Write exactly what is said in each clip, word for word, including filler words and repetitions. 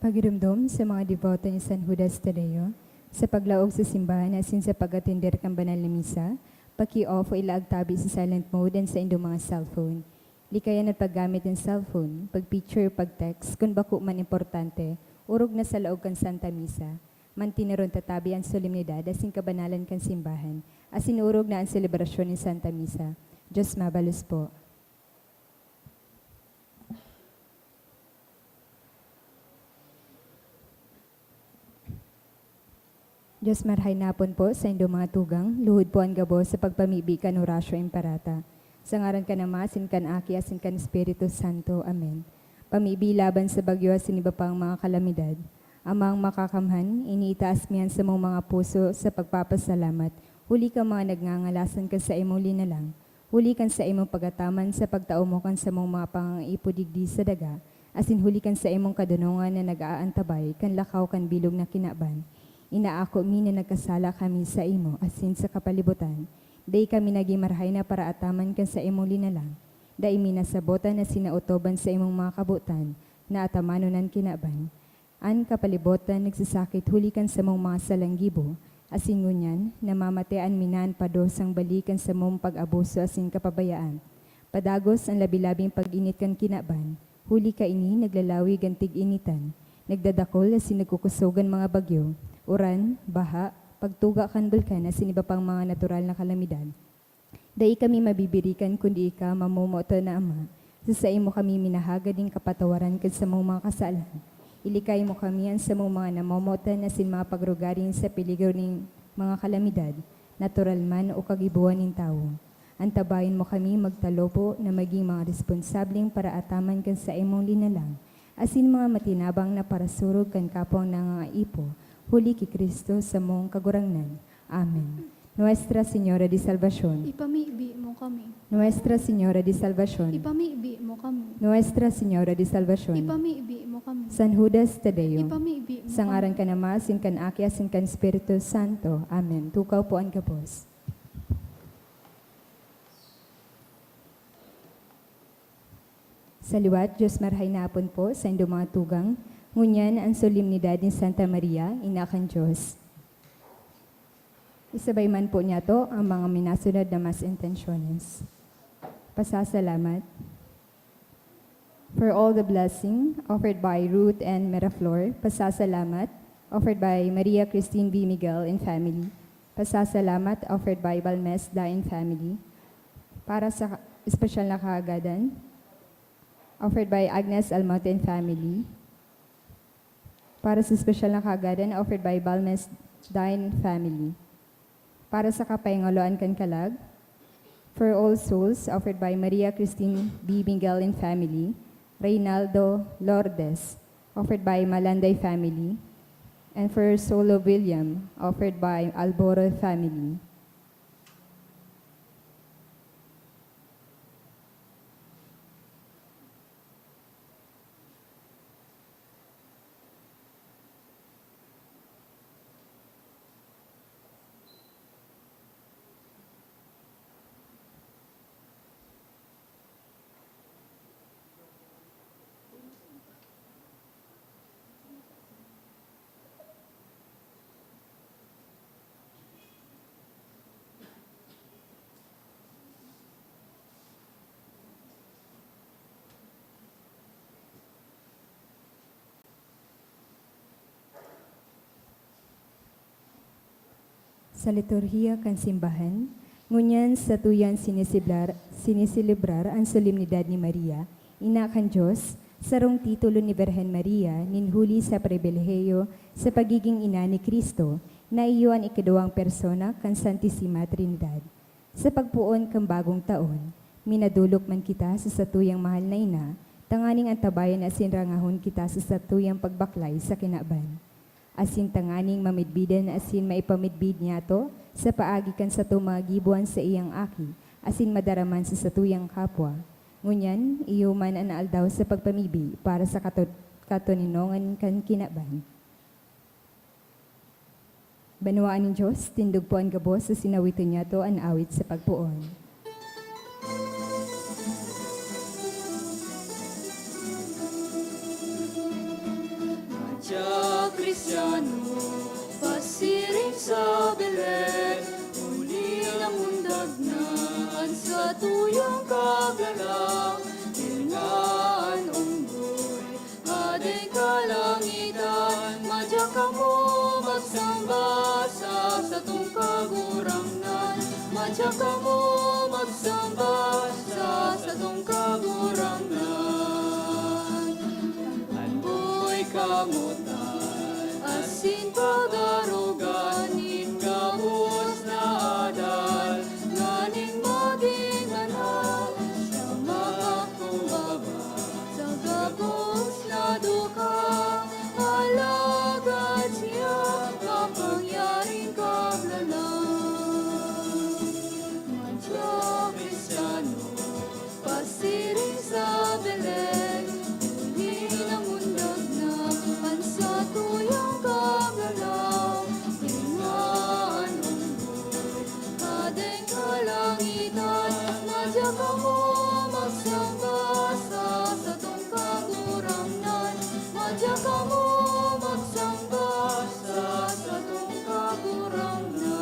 Pagiromdom sa mga deboto ni San Judas Tadeo, sa paglaog sa simbahan asin sa pag-atender kan banal na misa, paki-off o ilaag tabi sa silent mode an saindong mga cellphone. Likayan an paggamit nin cellphone, pag-picture, pag-text, kun bako man importante, orog na sa laog kan Santa Misa. Mantineron ta tabi an solemnidad asin kabanalan kan simbahan, asin orog na an selebrasyon nin Santa Misa. Diyos mabalos po. Diyos, marahay na hapon po saindong mga tugang, luhod po an gabos sa pagpamibi kan Oratio Imperata. Sa ngaran kan Ama, asin kan Aki, asin kan Espiritu Santo. Amen. Pamibi laban sa bagyo asin iba pang mga kalamidad. Amang Makakamhan, iniitaas mi an samong mga puso sa pagpapasalamat, huli kan mga nagngangalas kan saimong linalang. Huli kan saimong pagataman sa pagtao mo kan samong mga pangangaipo digdi sa daga, asin huli kan saimong kadonongan na nag-aantabay kan lakaw kan bilog na kinaban, inaako mi na nagkasala kami saimo asin sa kapalibutan. Dai kami nagin marahay na paraataman kan saimong linalang. Dai mi nasabotan asin naotoban saimong mga kabotan na atamanon an kinaban. An kapalibotan nagsasakit huli kan samong mga salang gibo, asin ngunyan, namamatean mi na an padosang bali kan samong pag-abuso asin kapabayaan. Padagos an labi-labing pag-init kan kinaban, huli kaini naglalawi kan tig-initan, nagdadakol asin nagkukusog an mga bagyo, uran, baha, pagtuga kan bulkan asin iba pang mga natural na kalamidad. Dai kami mabibirikan kundi ika, mamomotan na Ama. Sa saimo kami minahagad nin kapatawaran kan samong mga kasalan. Ilikay mo kami an samong mga namomotan asin mga pagrugaring sa peligro nin mga kalamidad, natural man o kagibohan nin tawo. Antabayan mo kami magtalopo na magin mga responsableng paraataman kan saimong linalang, asin mga matinabang na parasurog kan kapwang nangangaipo, huli ki Cristo, samong Kagurangnan. Amen. Nuestra Señora de Salvacion. Ipamibi mo kami. Nuestra Señora de Salvacion. Ipamibi mo kami. Nuestra Señora de Salvacion. Ipamibi mo kami. San Judas Tadeo. Ipamibi mo Sa kami. ngaran kan Ama, asin kan Aki, asin kan Espiritu Santo. Amen. Tukaw po an gabos. Sa liwat, Diyos, marahay na hapon po saindong mga tugang. Ngunyan, an solemnidad ni Santa Maria, Ina kan Diyos. Isabay man po niyato ang mga minasunod na mas intensyones. Pasasalamat. For all the blessing offered by Ruth and Miraflor, pasasalamat, offered by Maria Christine B. Miguel and family. Pasasalamat, offered by Balmes Dain family. Para sa ka-, espesyal na kahagadan, offered by Agnes Almonte and family. Para sa espesyal na kahagadan, offered by Balmes Dain family. Para sa kapayangaloan kan kalag, For All Souls, offered by Maria Christine B. Miguel and family, Reynaldo Lourdes, offered by Malanday family, and For Soul of William, offered by Alboro family. Sa liturhiya kan simbahan, ngunyan satuyang sinisiblar-, siniselebrar an solemnidad ni Maria, Ina kan Dios, sarong titulo ni Birhen Maria nin huli sa pribilehiyo sa pagigin ina ni Cristo, na iyo an ikaduwang persona kan Santisima Trinidad. Sa pagpoon kan bagong taon, minadolok man kita sa satuyang mahal na ina, tanganing antabayan asin rangahon kita sa satuyang pagbaklay sa kinaban. Asin tanganing mamidbidan asin maipamidbid niyato sa paagi kan satong mga gibo an saiyang Aki, asin madara man sa satuyang kapwa. Ngunyan, iyo man an aldaw sa pagpamibi para sa katu-, katoninongan kan kinaban. Banwaan nin Dios, tindog po an gabos sa sinawiton niyato an awit sa pagpoon. Kristiano, pasiring sa Belen, huli na mundag na an satuyang Kaglalang, dai na an unggoy, Hadeng kalangitan, madya kamo magsamba sa satong Kagurangnan, madya kamo magsamba sa satong Kagurangnan. An buhay kamotan asin pag-arogan nin gabos na adal, nganing magin banal, siya makakumbaba sa gabos na dukha, alagad siya mapangyaring Kaglalang. Madya Kristiano, pasiring sa Belen, huli na mundag na an satuyang Kaglalang, dai na an unggoy, Hadeng kalangitan, madya kamo magsamba sa satong Kagurangnan, madya kamo magsamba sa satong Kagurangnan.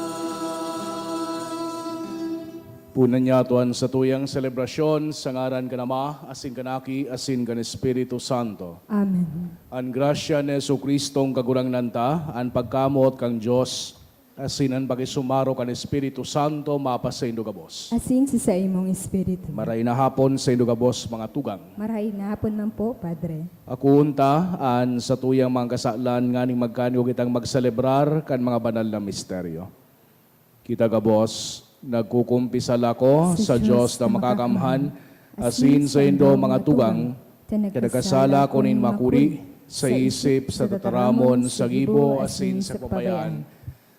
Punan niya ato an satuyang selebrasyon sa ngaran kan Ama, asin kan Aki, asin kan Espiritu Santo. Amen. An grasya ni Jesu-Cristong Kagurangnan ta, an pagkamoot kan Dios, asin an pakisumaro kan Espiritu Santo mapasaindo gabos. Asin sa saimong espiritu. Maray na hapon saindo gabos, mga tugang. Maray na hapon man po, Padre. Akoon ta an satuyang mga kasalan nganing magkanigo kitang magselebrar kan mga banal na misteryo. Kita gabos, nagkukumpisal ako sa Dios na makakamhan, asin saindo, mga tugang, ta nagkasala ako nin makuri, sa isip, sa tataramon, sa gibo, asin sa kapabayaan.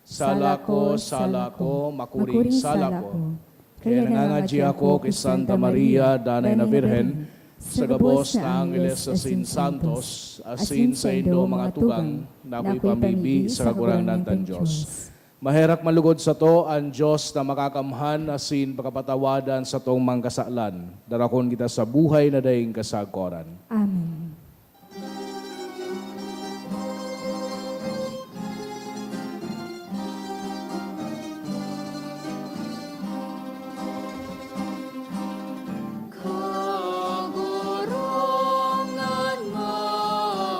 Sala ko, sala ko, makuring sala ko. Kaya nangangadyi ako ki Santa Maria, Danay na Birhen, sa gabos na angheles asin santos, asin saindo, mga tugang, na akoy pamibi sa Kagurangnan tang Dios. Maherak man lugod sato an Dios na makakamhan asin pakapatawadan satong mga kasalan. Darakon kita sa buhay na daing kasagkoran. Amen. Kagurangnan, maherak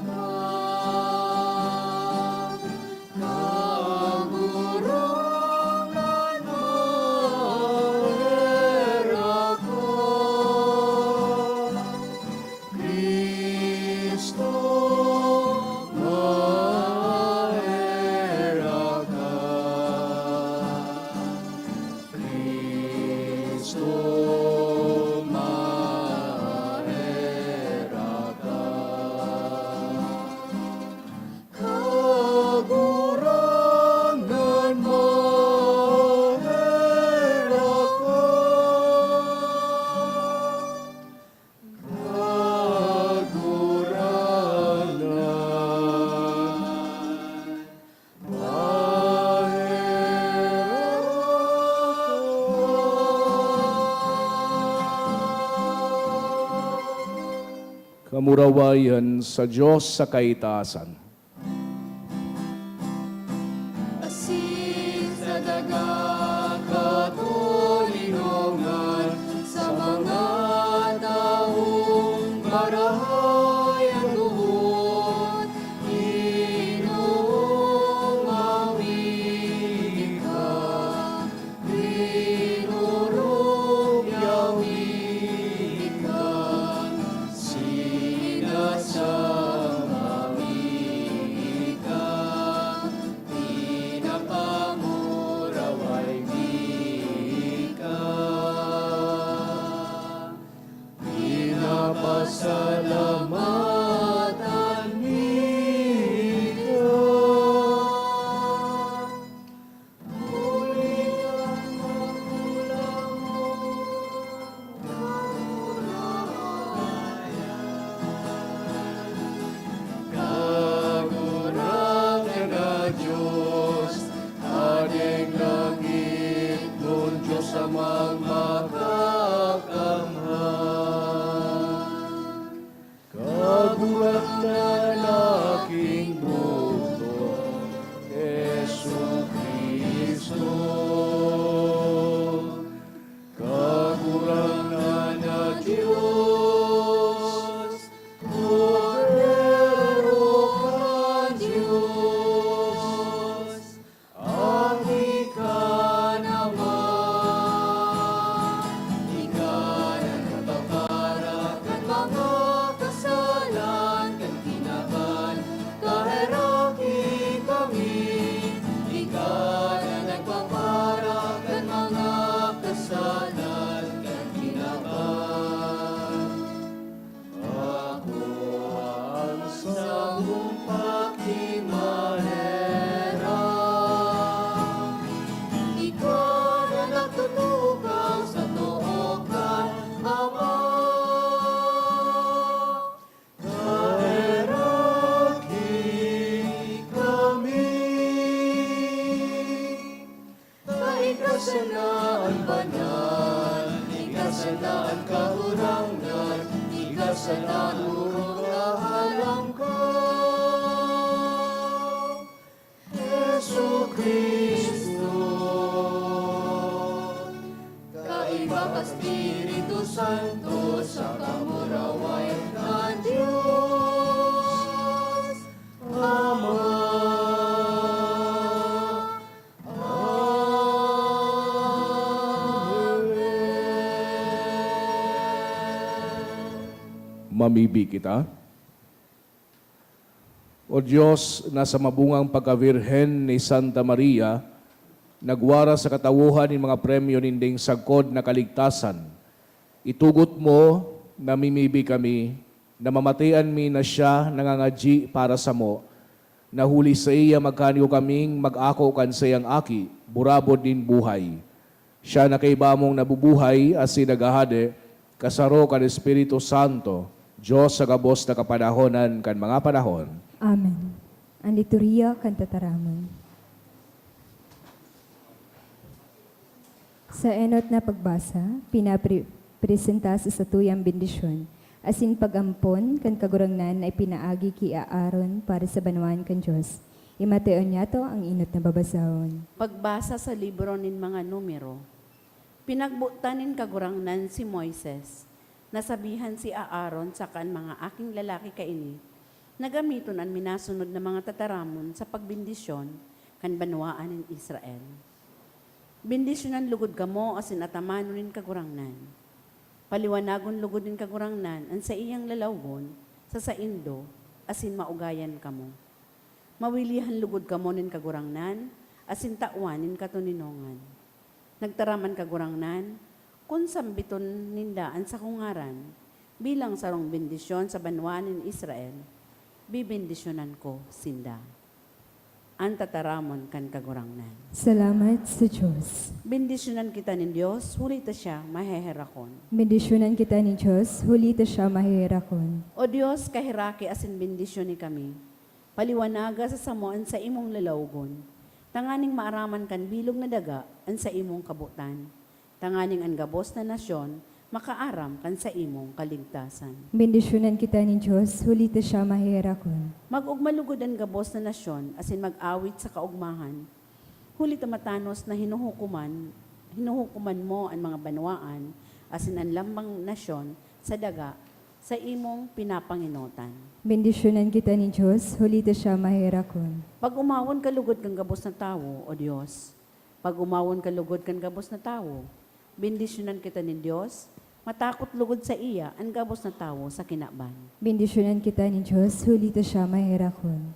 ka. Kagurangnan, maherak ka. Cristo, maherak ka. Cristo, maherak ka. Kagurangnan, maherak ka. Kagurangnan, maherak ka. Kamurawayan sa Dios sa kaitaasan. Asin sa daga katoninongan sa mga tawong marahay an loob, Ginoong mawi ka, Ginoong yawi ka, sinasamba mi. Ika sana an banal, ika sana an kagurangnan, ika sana an orog na halangka. Jesu-Cristo, kaiba ka Espiritu Santo, sa kamurawayan kan Dios Ama. Amen. Mamibi kita. O Dios, na sa mabungang pagkabirhen ni Santa Maria, nagwara sa katawohan nin mga premyo ninding sagkod na kaligtasan, itugot mo, namimibi kami, na mamatean mi na siya nangangadyi para samo, na huli saiya magkanyo kaming mag-ako kan saiyang Aki, burabod nin buhay. Siya na kaiba mong nabubuhay asin naghahade, kasaro kan Espiritu Santo, Dios sa gabos na kapanahonan kan mga panahon. Amen. An liturhiya kan tataramon. Sa enot na pagbasa, pinapre-, presenta sa satuyang bendisyon asin pag-ampon kan Kagurangnan na ipinaagi ki Aaron para sa banwaan kan Dios. Imateon niyato ang enot na babasahon. Pagbasa sa libro nin mga Numero. Pinagbotan nin Kagurangnan si Moises. Nasabihan si Aaron saka an mga aking lalaki kaini na gamiton an minasunod na mga tataramon sa pagbendisyon kan banwaan nin Israel. Bendisyonan logod kamo asin atamanon nin Kagurangnan. Paliwanagon logod nin Kagurangnan an saiyang lalawgon sa saindo asin maugayan kamo. Mawilihan logod kamo nin Kagurangnan asin tawan nin katoninongan. Nagtaram an Kagurangnan, kun sambiton ninda an sakong ngaran bilang sarong bendisyon sa banwaan nin Israel, bebendisyonan ko sinda. An tataramon kan Kagurangnan. Salamat sa Dios. Bendisyonan kita nin Dios, huli ta siya maheherakon. Bendisyonan kita nin Dios, huli ta siya maheherakon. O Dios, kaheraki asin bendisyon ni kami. Paliwanaga sa samo an saimong lalawgon, tanganing maaraman kan bilog na daga an saimong kabotan, tanganing an gabos na nasyon makaaram kan saimong kaligtasan. Bendisyonan kita nin Dios, huli ta siya maheherakon. Mag-ogma logod an gabos na nasyon asin mag-awit sa kaogmahan, huli ta matanos na hinuhukoman, hinuhukoman mo an mga banwaan asin an lambang nasyon sa daga sa imong pinapangenotan. Bendisyonan kita nin Dios, huli ta siya maheherakon. Pag-omawon ka logod kan gabos na tawo, O Dios. Pag-omawon ka logod kan gabos na tawo. Bendisyonan kita nin Dios, matakot logod saiya an gabos na tawo sa kinaban. Bendisyonan kita nin Dios, huli ta siya maheherakon.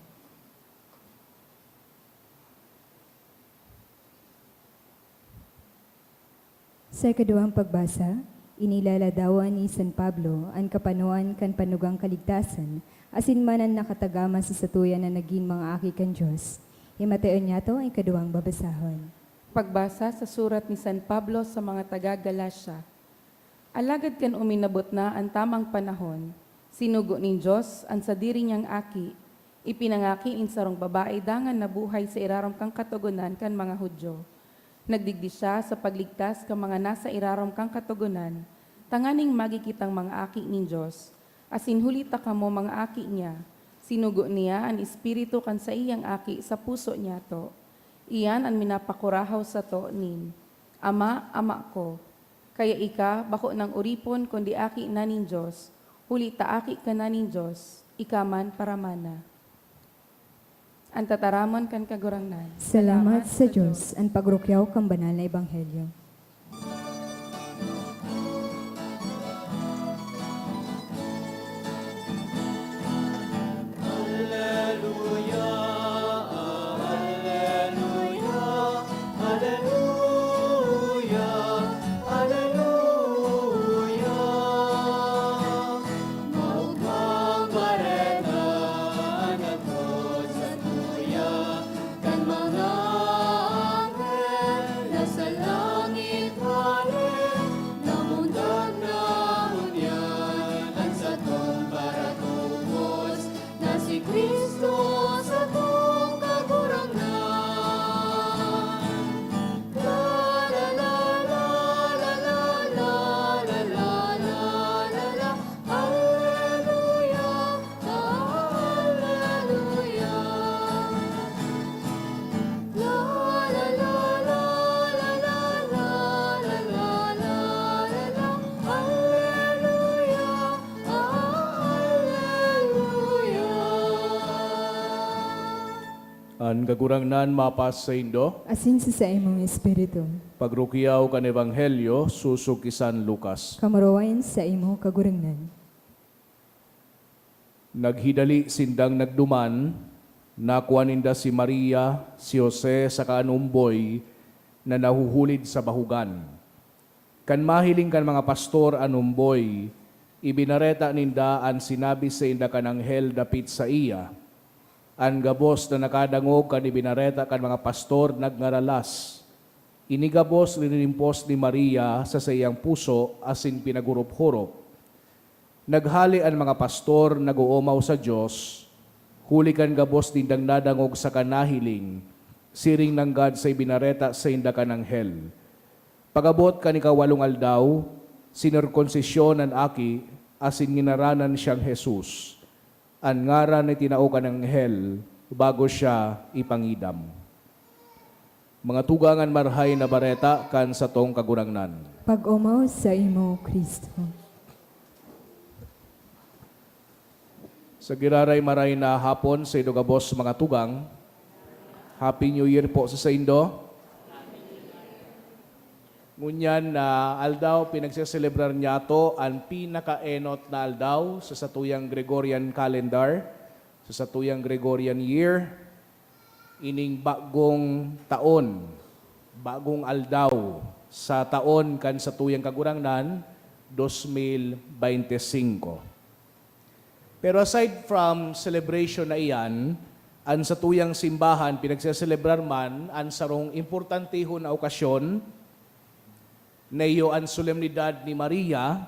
Sa ikaduwang pagbasa, inilaladawan ni San Pablo an kapanoan kan panugang kaligtasan asin man an nakatagama sa satuya na nagin mga aki kan Dios. Himateon niyato an ikaduwang babasahon. Pagbasa sa surat ni San Pablo sa mga taga Galacia. Alagad kan uminabot na an tamang panahon, sinugo nin Dios an sadiri niyang Aki, ipinangaki nin sarong babae dangan nabuhay sa irarom kan Katogonan kan mga Judio. Nagdigdi siya sa pagligtas kan mga nasa irarom kan Katogonan, tanganing magi kitang mga aki nin Dios, asin huli ta kamo mga aki niya, sinugo niya an Espiritu kan saiyang Aki sa puso niyato. Iyan an minapakurahaw sato nin, "Ama, Ama ko." Kaya ika bako nang oripon kundi aki na nin Dios, huli ta aki ka na nin Dios, ika man paramana. An tataramon kan Kagurangnan. Salamat sa Dios, an pagrukyaw kan banal na ebanghelyo. Aleluya, aleluya, aleluya, aleluya. Maogmang bareta an agtod sa tuya kan mga anghel na sa langit. An Kagurangnan mapas saindo. Asin sa saimong espiritu. Pagrukiyaw kan Ebanghelyo sosog ki San Lucas. Kamurawayan sa imo, Kagurangnan. Naghidali sindang nagduman, nakua ninda si Maria, si Jose, saka an omboy na nahuhulid sa bahugan. Kan mahiling kan mga pastor an omboy, ibinareta ninda an sinabi sainda kan anghel dapit saiya. An gabos na nakadangog kan ibinareta kan mga pastor nagngaralas. Ini gabos linilimpos ni Maria sa saiyang puso asin pinaghurup-hurup. Naghale an mga pastor, nag-oomaw sa Dios, huli kan gabos nindang nadangog saka nahiling, siring nanggad sa ibinareta sainda kan anghel. Pag-abot kan ikawalong aldaw, sinirkunsisyon an aki asin nginaranan siyang Jesus, an ngaran na itinao kan anghel bago siya ipangidam. Mga tugang, an Marahay na Bareta kan satong Kagurangnan. Pag-omaw saimo, Cristo. Sa giraray, maray na hapon saindo gabos, mga tugang. Happy New Year po sa saindo. Ngunyan na aldaw, pinagseselebrar niyato an pinakaenot na aldaw sa satuyang Gregorian calendar, sa satuyang Gregorian year. Ining bagong taon, bagong aldaw sa taon kan satuyang Kagurangnan, dos mil bente singko. Pero aside from celebration na iyan, an satuyang simbahan pinagseselebrar man an sarong importantehon na okasyon na iyo an solemnidad ni Maria,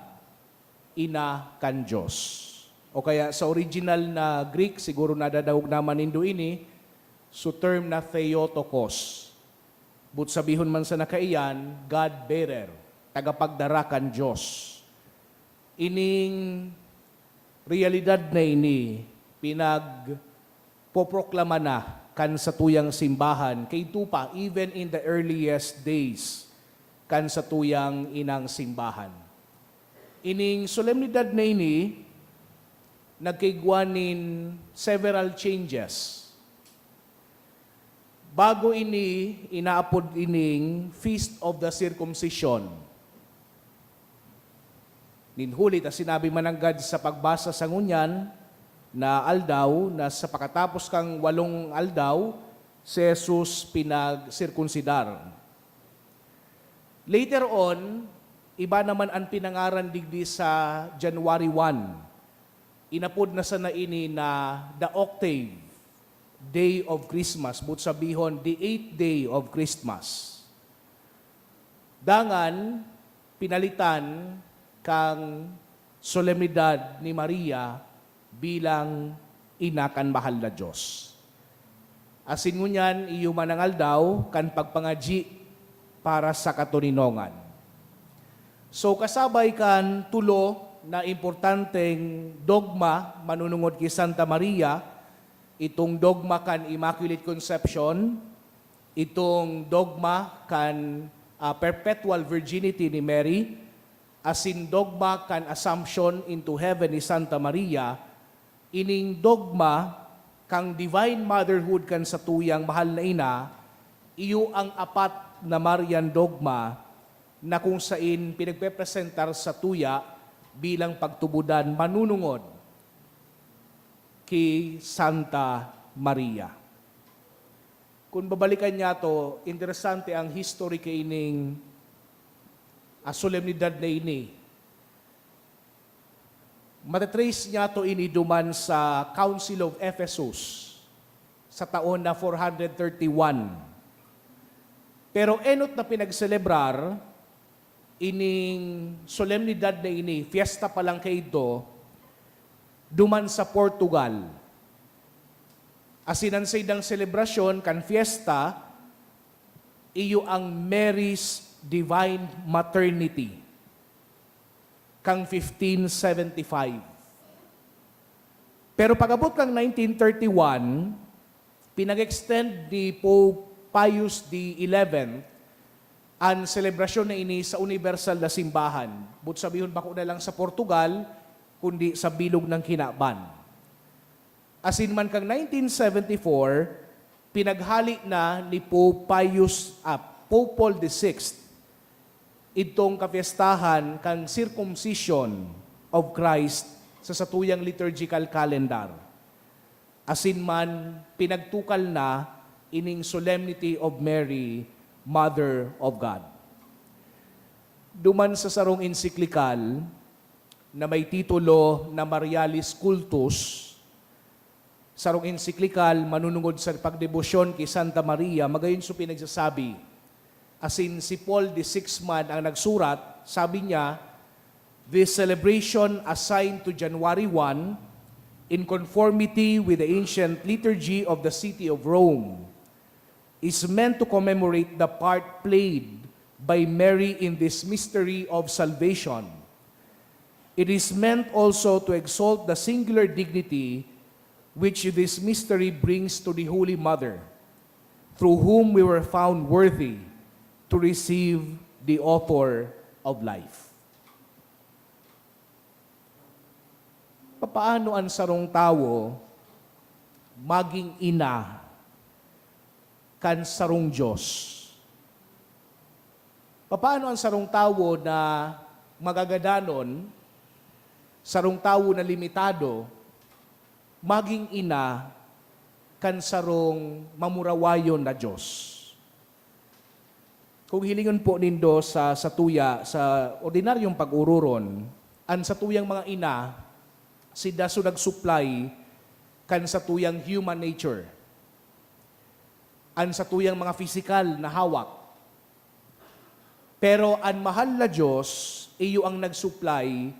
Ina kan Dios. O kaya sa original na Greek, siguro nadadangog naman nindo ini, so term na Theotokos. But sabihon man sana kaiyan, God bearer, tagapagdara kan Dios. Ining realidad na ini, pinagpoproklama na kan satuyang simbahan, kaidto pa, even in the earliest days kan satuyang inang simbahan. Ining solemnidad na ini, nagkaigwa nin several changes. Bago ini, inaapod ining Feast of the Circumcision. Nin huli ta sinabi mananggad sa pagbasa sa ngunyan na aldaw, na sa pakatapos kan walong aldaw, si Jesus pinagsirkunsidar. Later on, iba naman an pinangaran digdi sa January one. Inapod na sana ini na the octave day of Christmas, but sabihon, the eighth day of Christmas. Dangan, pinalitan kan solemnidad ni Maria bilang ina kan mahal na Dios. Asin ngunyan, iyo man an aldaw kan pagpangadyi para sa katoninongan. So, kasabay kan tulo na importanteng dogma manunungod ki Santa Maria, itong dogma kan Immaculate Conception, itong dogma kan, ah, perpetual virginity ni Mary, asin dogma kan Assumption into Heaven ni Santa Maria, ining dogma kan Divine Motherhood kan satuyang mahal na ina, iyo ang apat na Marian dogma na kung sain pinagpepresentar satuya bilang pagtubodan manunungod ki Santa Maria. Kun babalikan niyato, interesante ang history kaining, ah, solemnidad na ini. Matatrace niyato ini duman sa Council of Ephesus sa taon na four hundred thirty-one. Pero enot na pinagselebrar ining solemnidad na ini, fiesta pa lang kaidto, duman sa Portugal. Asin an saindang selebrasyon kan fiesta, iyo ang Mary's Divine Maternity, kan fifteen seventy-five. Pero pag-abot kan nineteen thirty-one, pinag-extend ni Pope Pius the eleventh an selebrasyon na ini sa unibersal na simbahan. But sabihon, bako na lang sa Portugal, kundi sa bilog ng kinaban. Asin man kan nineteen seventy-four, Pinaghali na ni Pope Pius, ah, Pope Paul the Sixth, idtong kapyestahan kan circumcision of Christ sa satuyang liturgical calendar. Asin man, pinagtukal na ining Solemnity of Mary, Mother of God. Duman sa sarong ensiklikal na may titulo na Marialis Cultus, sarong ensiklikal manunungod sa pagdebosyon ki Santa Maria, magayon so pinagsasabi. Asin si Paul the Sixth man ang nagsurat, sabi niya, "This celebration assigned to January one, in conformity with the ancient liturgy of the city of Rome, is meant to commemorate the part played by Mary in this mystery of salvation. It is meant also to exalt the singular dignity which this mystery brings to the Holy Mother, through whom we were found worthy to receive the Author of life." Papaano an sarong tawo magin ina kan sarong Dios? Papaano an sarong tawo na magagadanon, sarong tawo na limitado, magin ina kan sarong mamurawayon na Dios? Kung hilingon po nindo sa satuya, sa ordinaryong pag-ororon, an satuyang mga ina, sinda so nag-supply kan satuyang human nature, an satuyang mga pisikal na hawak. Pero an mahal na Dios, iyo ang nag-supply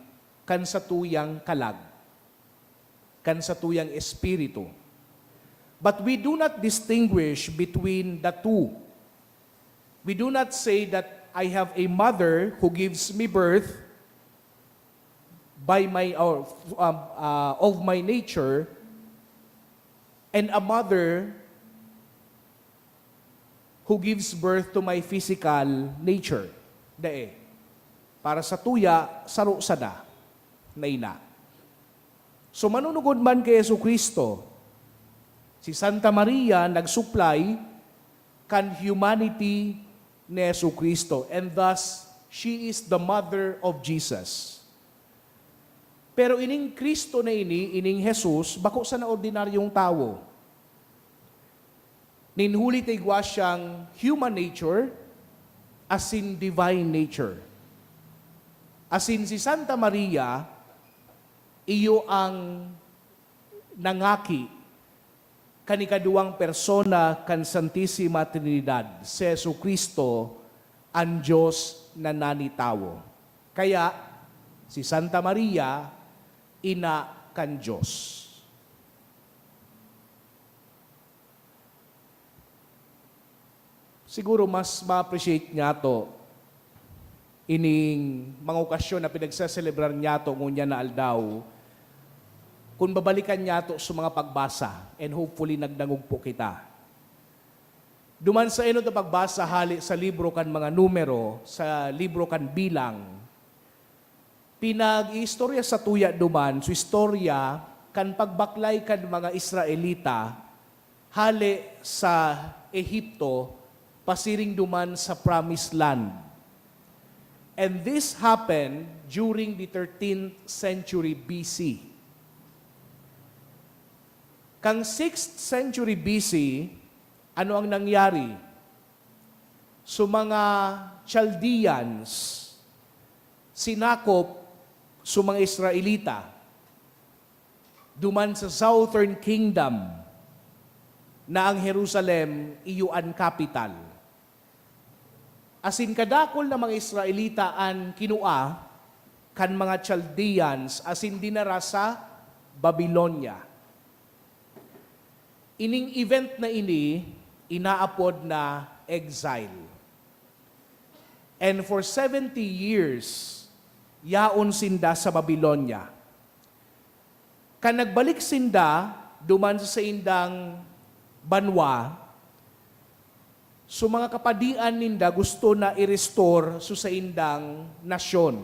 kan satuyang kalag, kan satuyang espiritu. But we do not distinguish between the two. We do not say that I have a mother who gives me birth by my, or, um, uh, of my nature, and a mother who gives birth to my physical nature. Dai. Para satuya, saro sana na ina. So, manunugod man ki Jesu-Cristo, si Santa Maria nag-supply kan humanity ni Jesu-Cristo, and thus, she is the mother of Jesus. Pero ining Cristo na ini, ining Jesus, bako sana ordinaryong tawo. Nin huli ta igwa siyang human nature asin divine nature. Asin si Santa Maria, iyo ang nangaki kan ikaduwang persona kan Santisima Trinidad, si Jesu-Cristo, an Dios na nani tawo. Kaya, si Santa Maria, ina kan Dios. Siguro mas ma-appreciate niyato ining mga okasyon na pinagseselebrar niyato ngunyan na aldaw, kun babalikan niyato sa mga pagbasa, and hopefully nagdangog po kita. Duman sa enot na pagbasa hale sa libro kan mga Numero, sa libro kan Bilang, pinag-iistorya satuya duman so istorya kan pagbaklay kan mga Israelita hale sa Egipto pasiring duman sa Promised Land. And this happened during the thirteenth century B C. Kan sixth century B C, ano ang nangyari? So, mga Chaldeans, sinakop so mga Israelita duman sa Southern Kingdom na ang Jerusalem iyo an kapital. Asin kadakul na mga Israelita an kinua kan mga Chaldeans asin dinara sa Babilonia. Ining event na ini inaapod na exile. And for seventy years, yaon sinda sa Babilonia. Kan nagbalik sinda duman sa saindang banwa, so mga kapadian ninda gusto na i-restore so saindang nasyon.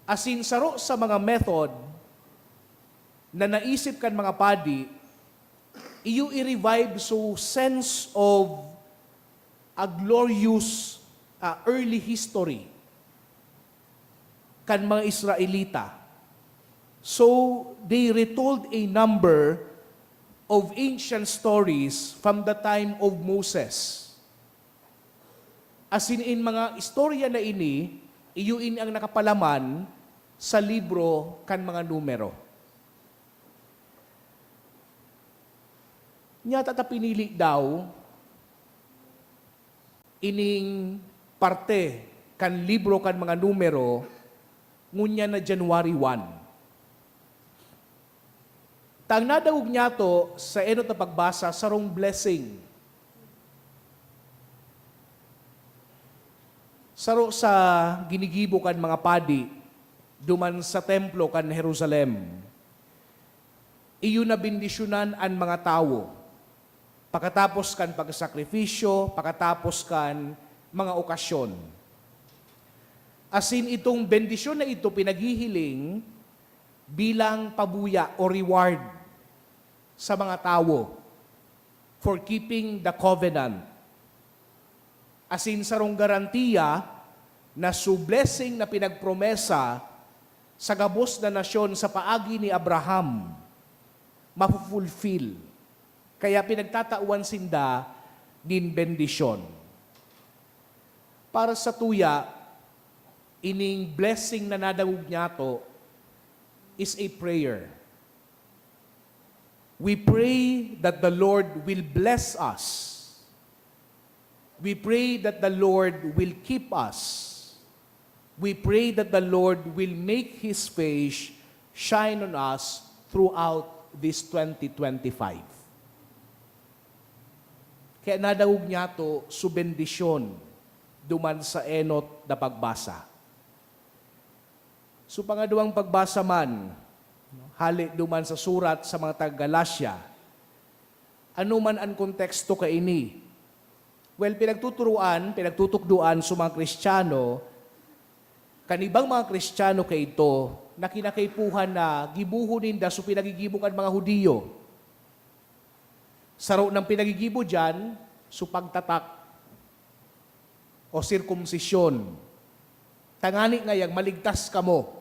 Asin saro sa mga method na naisip kan mga padi, Iyo i-revive so sense of a glorious, ah, early history kan mga Israelita. So, they retold a number of ancient stories from the time of Moses. Asin in mga istorya na ini, iyo ini ang nakapalaman sa libro kan mga Numero. Nyata ta pinili daw ining parte kan libro kan mga Numero ngunyan na January one. Ta ang nadangog nyato sa enot na pagbasa, sarong blessing. Saro sa ginigibo kan mga padi duman sa templo kan Jerusalem. Iyo nabendisyonan an mga tawo pakatapos kan pagsakripisyo, pakatapos kan mga okasyon. Asin itong bendisyon na ito pinaghihiling bilang pabuya o reward sa mga tawo for keeping the covenant. Asin sarong garantiya na su blessing na pinagpromesa sa gabos na nasyon sa paagi ni Abraham, mafufulfil. Kaya pinagtatawan sinda nin bendisyon. Para sa tuya, ining blessing na nadangog nyato is a prayer. We pray that the Lord will bless us. We pray that the Lord will keep us. We pray that the Lord will make His face shine on us throughout this twenty twenty-five. Kaya nadangog nyato su bendisyon duman sa enot na pagbasa. Su pangaduwang pagbasa man, hale duman sa surat sa mga taga Galacia, ano man an konteksto kaini? Well, pinagtuturoan, pinagtutukdoan su mga Kristiyano kan ibang mga Kristiyano kaidto na kinakaipuhan na gibohon ninda su pinagigibo kan mga Judio. Saro nang pinagigibo diyan, su pagtatak o sirkumsisyon, tangani ngayang maligtas kamo.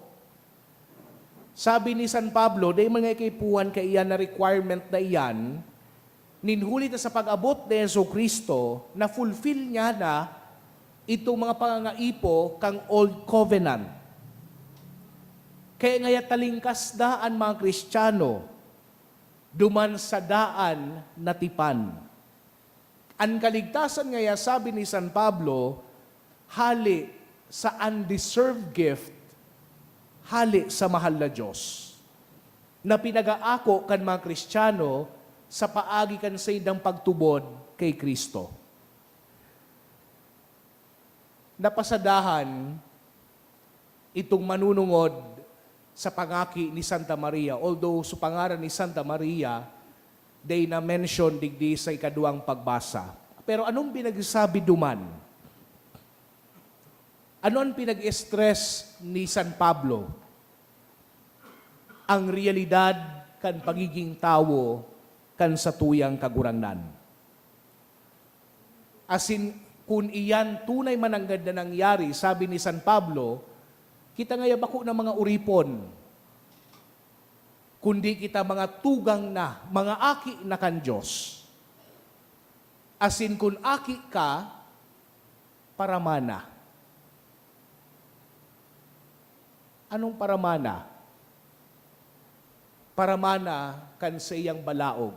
Sabi ni San Pablo, dai man ngaya kaipuhan kaiyan na requirement na iyan, nin huli ta sa pag-abot ni Jesu-Cristo, na-fulfill niya na itong mga pangangaipo kan Old Covenant. Kaya ngaya talingkas na an mga Kristiyano duman sa daan na tipan. An kaligtasan ngaya, sabi ni San Pablo, hale sa undeserved gift, hale sa mahal na Dios, na pinag-aako kan mga Kristiyano sa paagi kan saindang pagtubod ki Cristo. Napasadahan itong manunungod sa pangaki ni Santa Maria, although su pangaran ni Santa Maria, dai na-mention digdi sa ikaduwang pagbasa. Pero anong pinagsasabi duman? Ano an pinag-stress ni San Pablo? Ang reyalidad kan pagiging tawo kan satuyang Kagurangnan. Asin kun iyan tunay man nanggad na nangyari, sabi ni San Pablo, kita ngaya bako na mga oripon, kundi kita mga tugang na, mga aki na kan Dios. Asin kun aki ka, paramana. Anong paramana? Paramana kan saiyang balaog.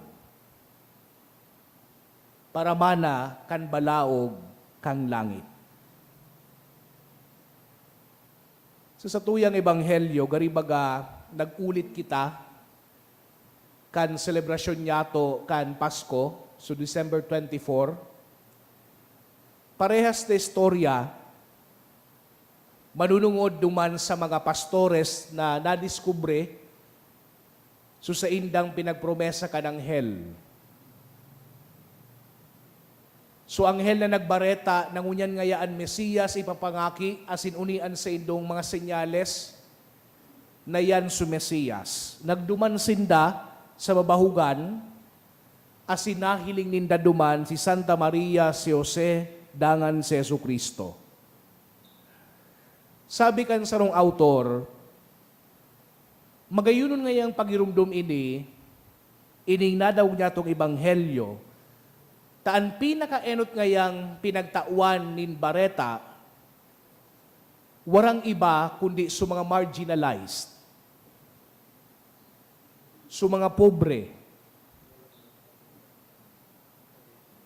Paramana kan balaog kan langit. Sa satuyang ebanghelyo, gari baga nag-ulit kita kan selebrasyon nyato kan Pasko, so December twenty-four. Parehas na istorya, manunungod duman sa mga pastores na nadiskubre su saindang pinagpromesa kan anghel. Su anghel na nagbareta na ngunyan ngaya an Mesias ipapangaki asin oni an saindong mga senyales na iyan su Mesias. Nagduman sinda sa babahugan, asin nahiling ninda duman si Santa Maria, si Jose, dangan si Jesu-Cristo. Sabi kan sarong awtor, "Magayonon ngayang pagiromdom ini, ining nadangog nyatong ebanghelyo, ta an pinakaenot ngayang pinagtawan nin bareta, warang iba kundi sa mga marginalized, sa mga pobre,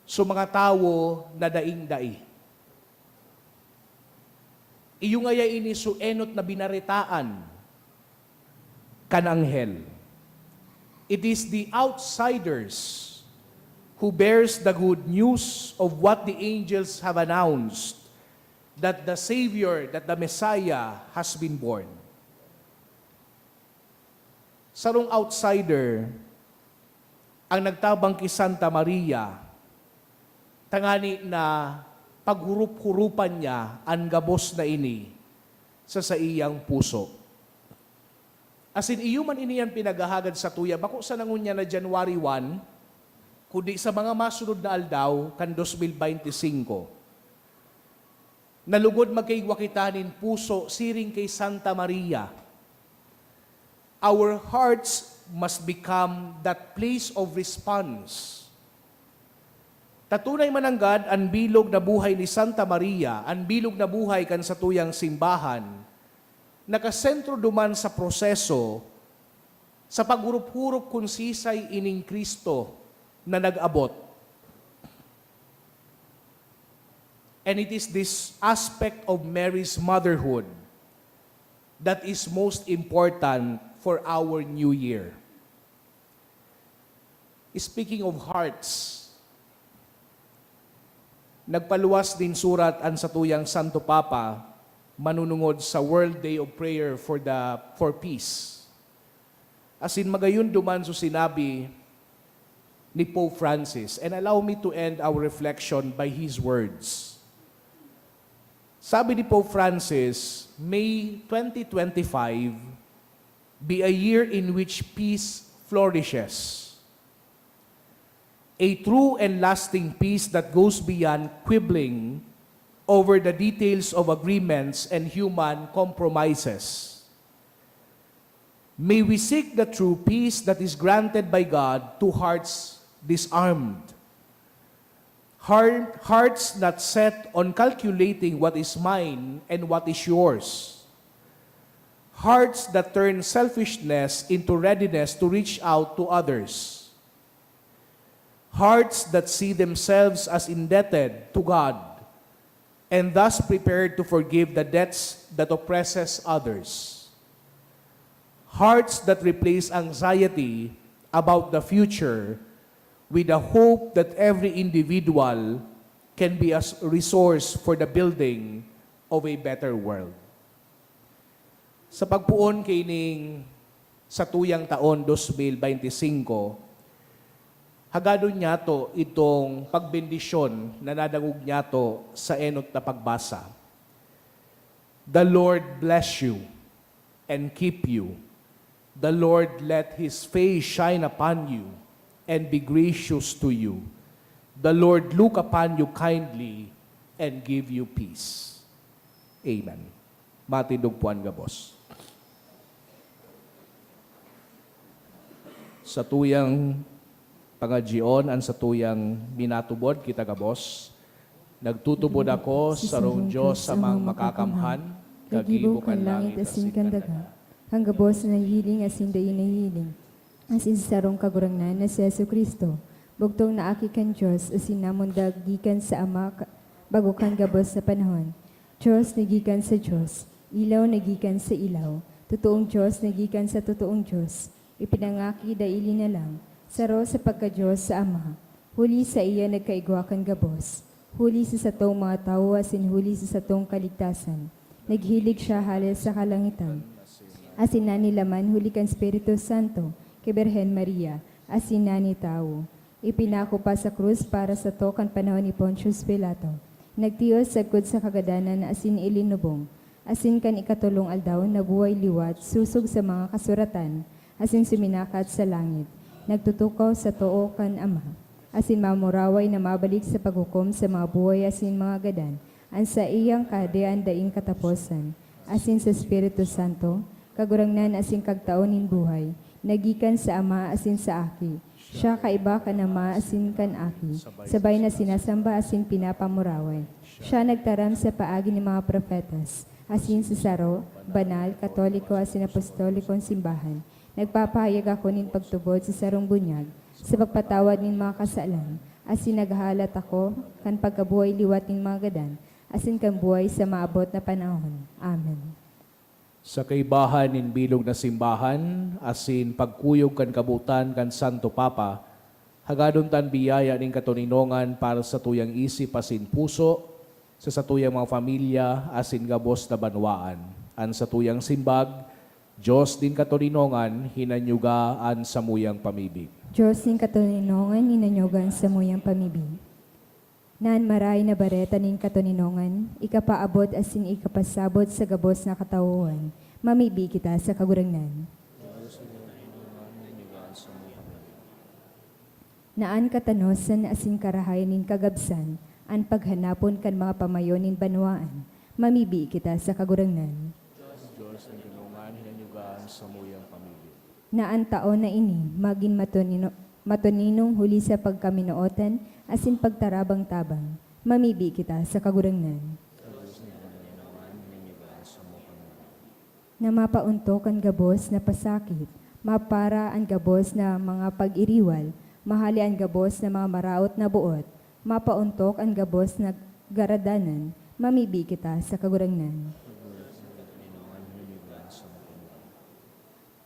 sa mga tawo na daing-dai." Iyo ngaya ini so enot na binaretaan kan anghel. It is the outsiders who bears the good news of what the angels have announced, that the Savior, that the Messiah has been born. Sarong outsider ang nagtabang ki Santa Maria, tangani na paghurup-hurupan niya an gabos na ini sa saiyang puso. Asin iyo man ini an pinaghahagad satuya, bako sana ngunyan na January one, kundi sa mga masunod na aldaw kan dos mil bente singko. Na lugod magkaigwa kita nin puso siring ki Santa Maria. Our hearts must become that place of response. Ta tunay man nanggad an bilog na buhay ni Santa Maria, an bilog na buhay kan satuyang simbahan, nakasentro duman sa proseso, sa paghurup-hurup kun sisay ining Cristo na nag-abot. And it is this aspect of Mary's motherhood that is most important for our New Year. Speaking of hearts, nagpaluwas nin surat an satuyang Santo Papa manunungod sa World Day of Prayer for the, for Peace. Asin magayon duman so sinabi ni Pope Francis. And allow me to end our reflection by his words. Sabi ni Pope Francis, "May twenty twenty-five be a year in which peace flourishes. A true and lasting peace that goes beyond quibbling over the details of agreements and human compromises. May we seek the true peace that is granted by God to hearts disarmed. Heart, hearts not set on calculating what is mine and what is yours. Hearts that turn selfishness into readiness to reach out to others. Hearts that see themselves as indebted to God and thus prepared to forgive the debts that oppresses others. Hearts that replace anxiety about the future with the hope that every individual can be a s-, resource for the building of a better world." Sa pagpoon kaining satuyang taon, dos mil bente singko, hagadon nyato itong pagbendisyon na nadangog nyato sa enot na pagbasa. The Lord bless you and keep you. The Lord let His face shine upon you and be gracious to you. The Lord look upon you kindly and give you peace. Amen. Matindog po an gabos. Satuyang pangadyion, an satuyang minatubod kita gabos. Nagtutubod ako sa sarong Dios, Amang Makakamhan, kagibo kan langit asin kan daga, kan gabos na nahihiling asin dai nahihiling, asin sa sarong Kagurangnan na si Jesu-Cristo, bugtong na Aki kan Dios asin namundag gikan sa Ama ka-, bago kan gabos na panahon. Dios na gikan sa Dios, ilaw na gikan sa ilaw, totoong Dios na gikan sa totoong Dios, ipinangaki daili na lang, saro sa pagka-Dios sa Ama. Huli saiya nagkaigwa kan gabos, huli sa satong mga tawo asin huli sa satong kaligtasan. Naghilig siya hale sa kalangitan, asin nanilaman huli kan Espiritu Santo ki Birhen Maria, asin nanitawo. Ipinako pa sa krus para sato kan panahon ni Pontius Pilato. Nagtios sagkod sa kagadanan asin ilinubong, asin kan ikatolong aldaw nabuhay liwat sosog sa mga kasuratan, asin suminakat sa langit. Nagtutukaw sa too kan Ama. asin mamuraway na mabalik sa paghukom sa mga buhay asin mga gadan, an saiyang Kahadean daing kataposan, asin sa Espiritu Santo, Kagurangnan asin Kagtao nin buhay, na gikan sa Ama asin sa Aki. Siya kaiba kan Ama asin kan Aki, sabay na sinasamba asin pinapamuraway. Siya nagtaram sa paagi nin mga propetas, asin sa saro, banal, katoliko asin apostolikong simbahan. Nagpapahayag ako nin pagtubod sa sarong bunyag, sa pagpatawad nin mga kasalan, asin naghahalat ako kan pagkabuhay liwat nin mga gadan, asin kan buhay sa maabot na panahon. Amen. Sa kaibahan nin bilog na simbahan, asin pagkuyog kan kabotan kan Santo Papa, hagadon tan biyaya nin katoninongan para sa tuyang isip asin puso, sa satuyang mga pamilya, asin gabos na banwaan. An satuyang simbag, Dios nin katoninongan, hinanyuga an samuyang pamibi. Dios nin katoninongan, hinanyuga an samuyang pamibi. Na an Marahay na Bareta nin katoninongan, ikapaabot asin ikapasabot sa gabos na katawohan, mamibi kita sa Kagurangnan. Na an katanosan asin karahayan nin kagabsan, an paghanapon kan mga pamayo nin banwaan, mamibi kita sa Kagurangnan. Dios, Dios, ang ginungan, hinanyugaan sa muyang pamibi. Na an taon na ini magin matonino-, matoninong huli sa pagkaminootan asin pagtarabang-tabang, mamibi kita sa Kagurangnan. Na mapaontok an gabos na pasakit, mapara an gabos na mga pag-iriwal, mahale an gabos na mga maraot na boot, mapaontok an gabos na garadanan, mamibi kita sa Kagurangnan.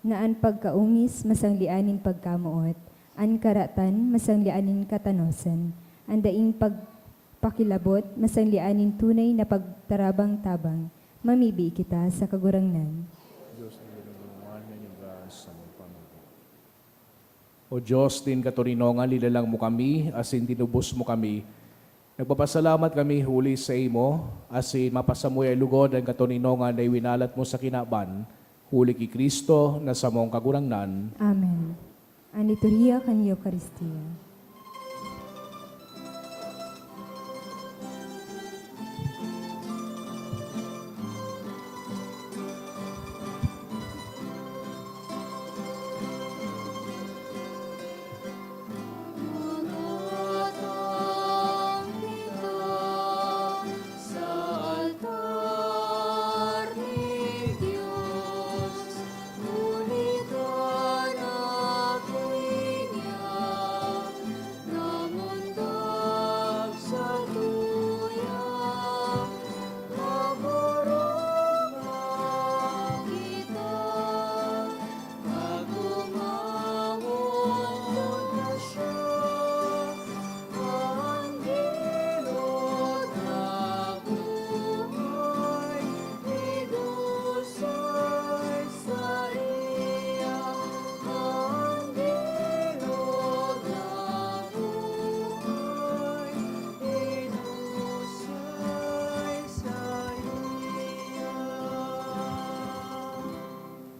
Na an pagkaongis masanglean nin pagkamoot, an karatan masanglean nin katanosan, an daing pagpakilabot masanglean nin tunay na pagtarabang-tabang, mamibi kita sa Kagurangnan. Dios, ang ginungan na niya sa mga pamilya. O Dios, nin katoninongan, linalang mo kami, asin tinubos mo kami. Nagpapasalamat kami huli saimo, asin mapasamuya lugod an katoninongan na iwinalat mo sa kinaban, huli ki Cristo na samong Kagurangnan. Amen. An liturhiya kan Eukaristia.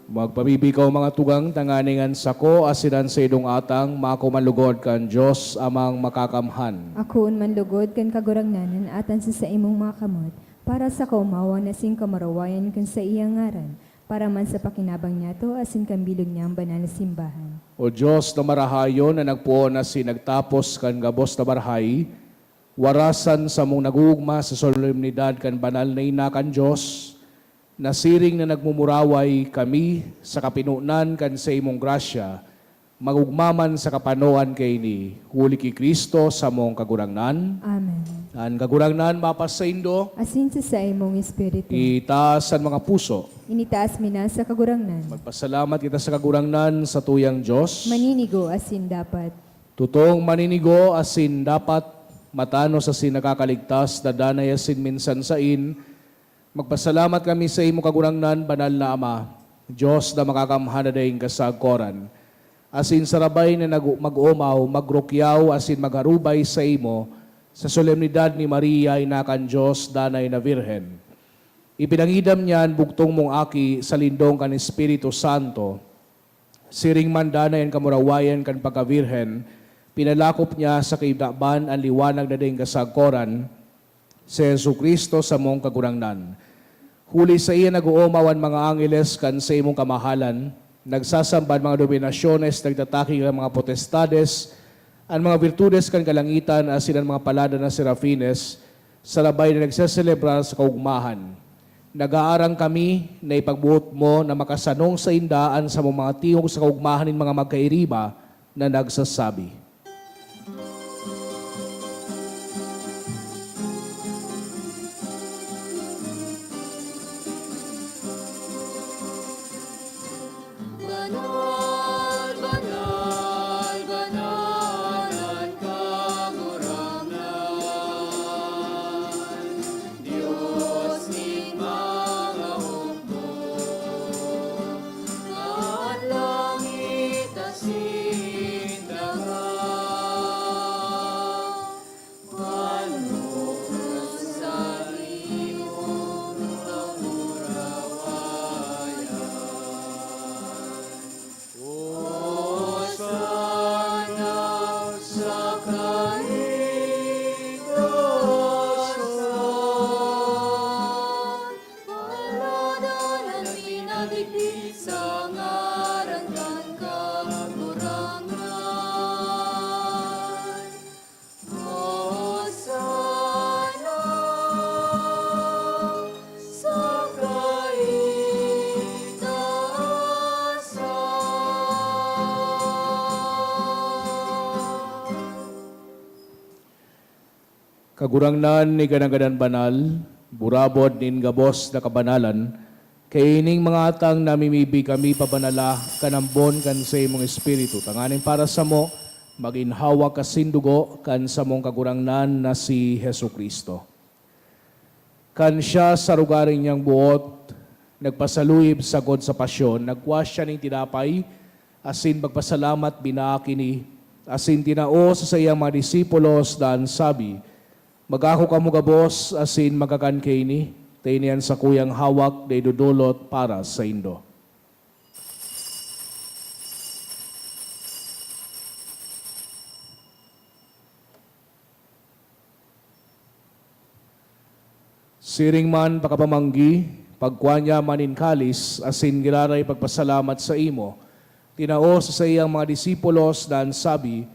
Magpabibi kaw, mga tugang, tanganing an sako asin an saindong atang maako man lugod kan Dios Amang Makakamhan. Akoon man lugod kan Kagurangnan an atan sa saimong mga kamot, para sa kaomawan asin kamurawayan kan saiyang ngaran, para man sa pakinabang niyato asin kan bilog niyang banal na simbahan. O Dios na marahayon, na nagpoon asin nagtapos kan gabos na marahay, warasan samong nag-oogma sa solemnidad kan banal na Ina kan Dios, na siring na nagmumuraway kami sa kapinonan kan saimong grasya, mag-ogma man sa kapanoan kaini, huli ki Cristo samong Kagurangnan. Amen. An Kagurangnan mapasaindo. Asin sa saimong espiritu. Itaas an mga puso. Initaas mi na sa Kagurangnan. Magpasalamat kita sa Kagurangnan, sa tuyang Dios. Maninigo asin dapat. Totong maninigo asin dapat, matanos asin nakakaligtas na danay asin minsan sain, magpasalamat kami saimo, Kagurangnan, Banal na Ama, Dios na makakamhan na daing kasagkoran, asin sarabay na nag-, mag-omaw, magrukyaw asin magharubay saimo sa solemnidad ni Maria, Ina kan Dios, danay na Birhen. Ipinangidam niya an bugtong mong Aki sa lindong kan Espiritu Santo. Siring man danay an kamurawayan kan pagkabirhen, Pinalakop niya sa kinaban an liwanag na daing kasagkoran, si Jesu-Cristo, samong Kagurangnan. Huli saiya nag-oomaw an mga angeles kan saimong kamahalan, nagsasamba an mga dominasyones, nagtataki kan mga potestades, an mga birtudes kan kalangitan asin an mga palada na serafines, sa labay na nagseselebrar sa kaogmahan. Nag-aarang kami na ipagboot mo na makasanong sainda an samong mga tingog sa kaogmahan nin mga magkairiba na nagsasabi, "Banal, banal, banal an Kagurangnan, Dios nin mga hukbo, an langit asin daga." Ano sa iyo, Kamurawayan? Hosana sa kaitaasan. Paladan an pinadigdi sa ngaran kan Kagurangnan. Hosana sa kaitaasan. Kagurangnan, ika na gadan banal, burabod nin gabos na kabanalan, kaining mga atang namimibi kami pabanala kan ambon kan saimong Espiritu, tanganing para samo, magin hawak asin dugo kan samong Kagurangnan na si Jesu-Cristo. Kan siya sa arogaring niyang boot nagpasaluib sagkod sa pasyon, nagkua siya nin tinapay, asin pagpasalamat, binaak ini, asin tinao sa saiyang mga disipulos, dangan sabi, "Magako kamo gabos asin magkakan kaini, ta ini an sakuyang hawak na idodolot para saindo." Siring man pakapamanggi, pagkua niya man nin kalis, asin giraray pagpasalamat saimo, tinao sa saiyang mga disipulos, dangan sabi,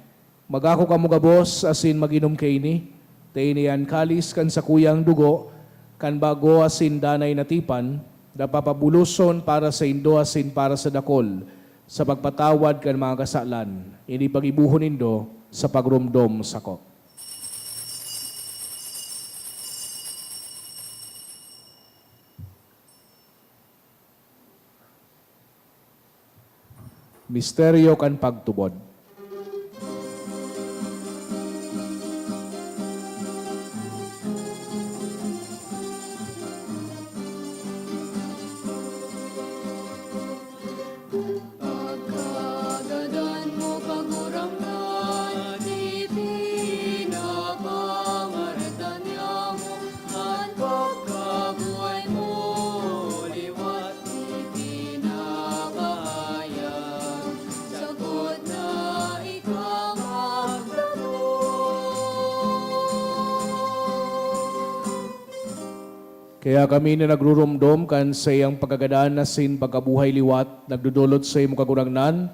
"Magako kamo gabos asin mag-inom kaini, ta ini an kalis kan sakuyang dugo kan bago asin danay na tipan, na papabuloson para saindo asin para sa dakul, sa pagpatawad kan mga kasalan. Ini paggibohon nindo sa pagromdom sako." Misteryo kan pagtubod. Pagkagadan mo, Kagurangnan, ipinapangaratan niamo an pagkabuhay mo liwat. Ipinapahayag, sagkod na ika magdangog. Kaya kami na nagruromdom kan saiyang pagkagadan asin pagkabuhay liwat, nagdodolot saimo, Kagurangnan,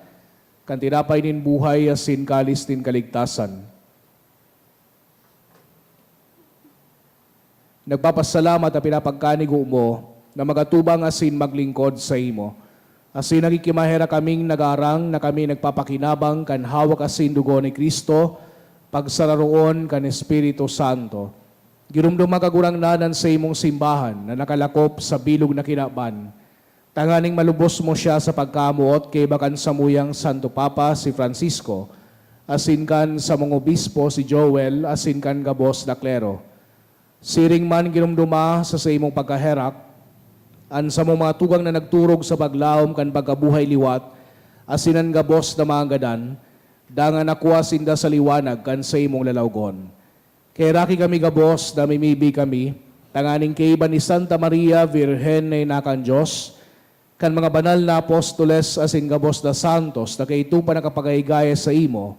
kan tinapay nin buhay asin kalis nin kaligtasan. Nagpapasalamat ta pinapagkanigo mo na magatubang asin maglingkod saimo. Asin nagkikimaherak kaming nag-aarang na kami nagpapakinabang kan hawak asin dugo ni Cristo, pagsararoon kan Espiritu Santo. Giromdoma, Kagurangnan, an saimong simbahan na nakalakop sa bilog na kinaban, tanganing malubos mo siya sa pagkamoot kaiba kan samuyang Santo Papa, si Francisco, asin kan samong obispo, si Joel, asin kan gabos na klero. Siring man, giromdoma sa saimong pagkaherak an samong mga tugang na nagturog sa paglaom kan pagkabuhay liwat, asin an gabos na mga gadan, dangan nakua sinda sa liwanag kan saimong lalawgon. Kaheraki kami gabos, namimibi kami, tanganing kaiba ni Santa Maria, Birhen na ina kan Dios, kan mga banal na apostoles asin gabos na santos na kaidto pa nakapagahigaya saimo,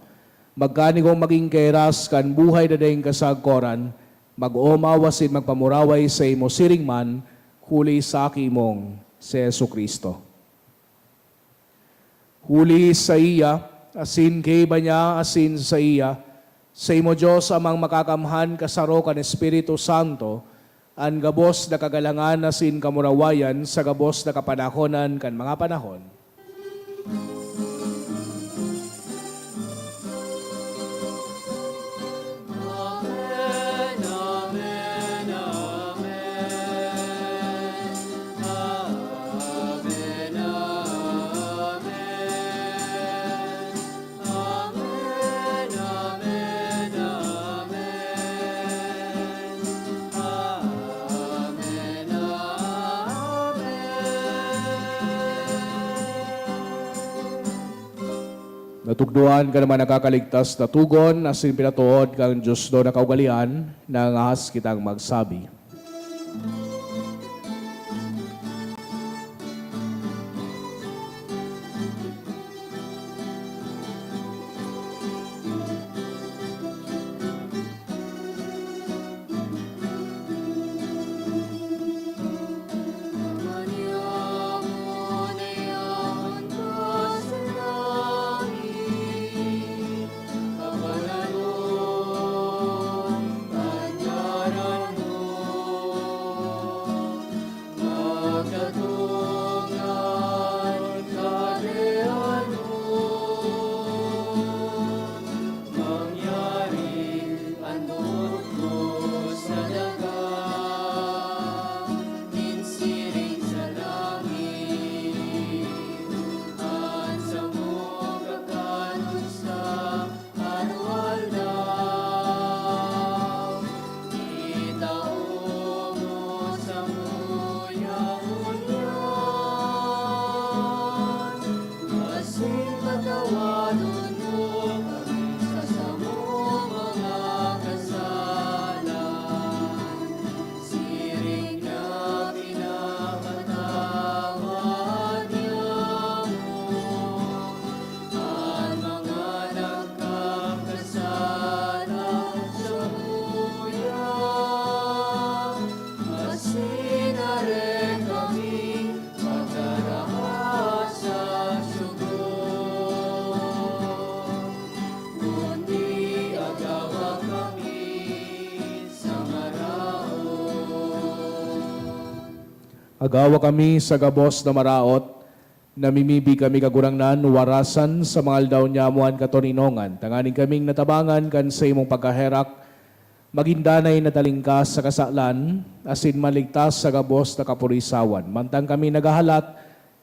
Magkanigong magin kahiras kan buhay na daing kasagkoran, mag-omaw asin magpamuraway saimo siring man, huli sa Aki mong si Jesu-Cristo. Huli saiya, asin kaiba niya, asin saiya, saimo, Dios Amang Makakamhan, kasaro kan Espiritu Santo, an gabos na kagalangan asin kamurawayan sa gabos na kapanahonan kan mga panahon. Amen, amen, amen. Amen, amen. Natukdoan kan mga nakakaligtas na tugon, asin pinatood kan Dios do na kaugalean, nangangahas kitang magsabi. Mangyari an buot ko sa daga, nin siring sa langit, an samong kakanon sa aroaldaw. Itao mo samuya ngunyan, asin patawadon mo kami sa samong mga kasalan, siring na pinapatawad niamo an mga nagkakasala samuya, asin dai kami pagkaraha sa sugo, kundi agawa kami sa maraot. Agawa kami sa gabos na maraot, namimibi kami, Kagurangnan, warasan sa mga aldaw nyamo an katoninongan, tanganing kaming natabangan kan saimong pagkaherak, magin danay na talingkas sa kasalan, asin maligtas sa gabos na kapurisawan, mantang kami naghahalat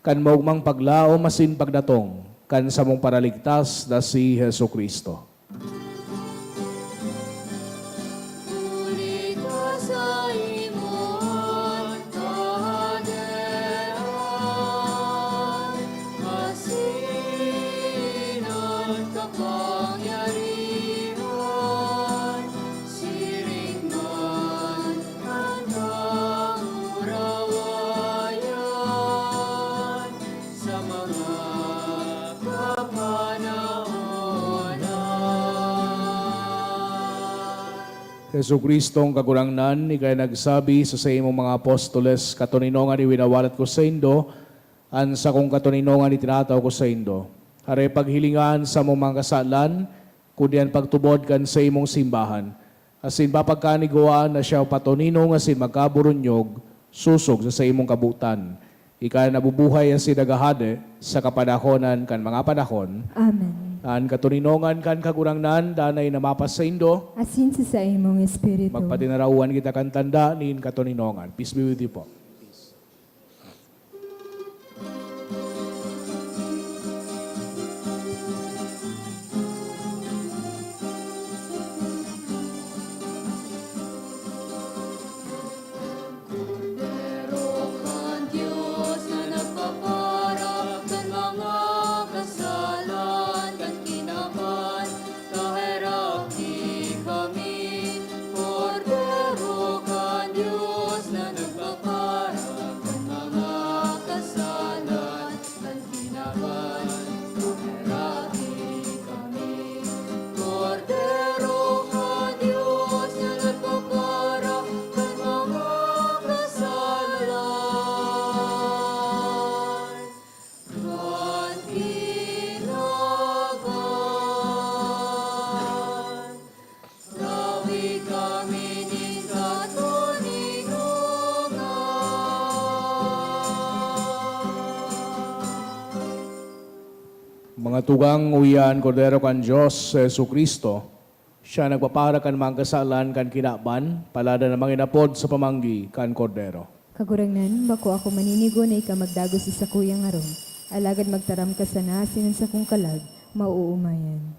kan maogmang paglaom asin pagdatong kan samong Paraligtas na si Jesu-Cristo. Huli ka sa imo an kahadean, asin an kapangyarihan, siring man an kamurawayan sa mga kapanahonan. Jesu-Cristong Kagurangnan, ika nagsabi sa saimong mga apostoles, "Katoninongan iwinawalat ko saindo, an sakong katoninongan itinatao ko saindo." Hare paghilinga an samong mga kasalan, kundi an pagtubod kan saimong simbahan, asin papagkanigwaan na siya patoninong asin magkaburunyog sosog sa saimong kabotan. Ika an nabubuhay asin naghahade sa kapanahonan kan mga panahon. Amen. An katoninongan kan Kagurangnan danay na mapasaindo. Asin sa saimong espiritu. Magpatinarawan kita kan tanda nin katoninongan. Peace be with you po. Kordero kan Dios na nagpapara kan mga kasalan kan kinaban, kaheraki kami. Kordero kan Dios na nagpapara Mga tugang, uya an Kordero kan Dios, si Jesu-Cristo. Siya nagpapara kan mga kasalan kan kinaban, palada na manginapod sa pamanggi kan Kordero. Kagurangnan, bako ako maninigo na ika magdagos sa sakuyang harong, alagad magtaram ka sana asin an sakong kalag, maoomayan.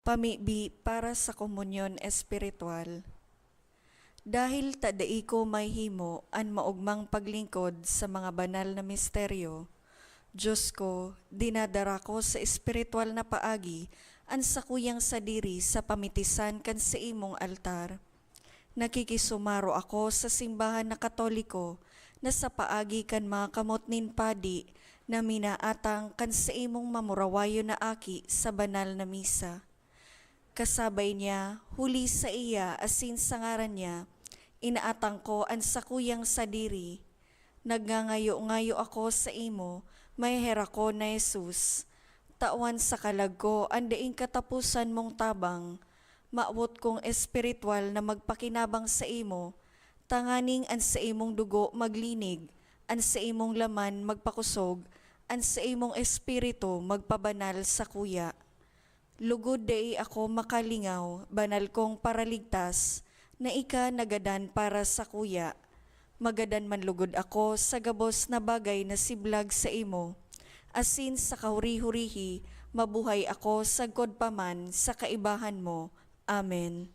Pamibi para sa komunyon espiritual. Dahil ta dai ko mahihimo an maogmang paglingkod sa mga banal na misteryo, Dios ko, dinadara ko sa espiritual na paagi an sakuyang sadiri sa pamitisan kan saimong altar. Nakikisumaro ako sa simbahan na Katoliko na sa paagi kan mga kamot nin padi na minaatang kan saimong mamurawayon na aki sa banal na misa. Kasabay niya, huli saiya asin sa ngaran niya, inaatang ko an sakuyang sadiri. Nagngangayo-ngayo ako saimo, maheherak ko na Jesus. Tawan sa kalag ko an daing kataposan mong tabang. Mawot kong espiritual na magpakinabang saimo, tanganing an saimong dugo maglinig, an saimong laman magpakosog, an saimong espiritu magpabanal sakuya. Lugod dai ako makalingaw, banal kong Paraligtas, na ika nagadan para sakuya. Magadan man lugod ako sa gabos na bagay na siblag saimo, asin sa kahuri-hurihi mabuhay ako sagkod pa man sa kaibahan mo. Amen.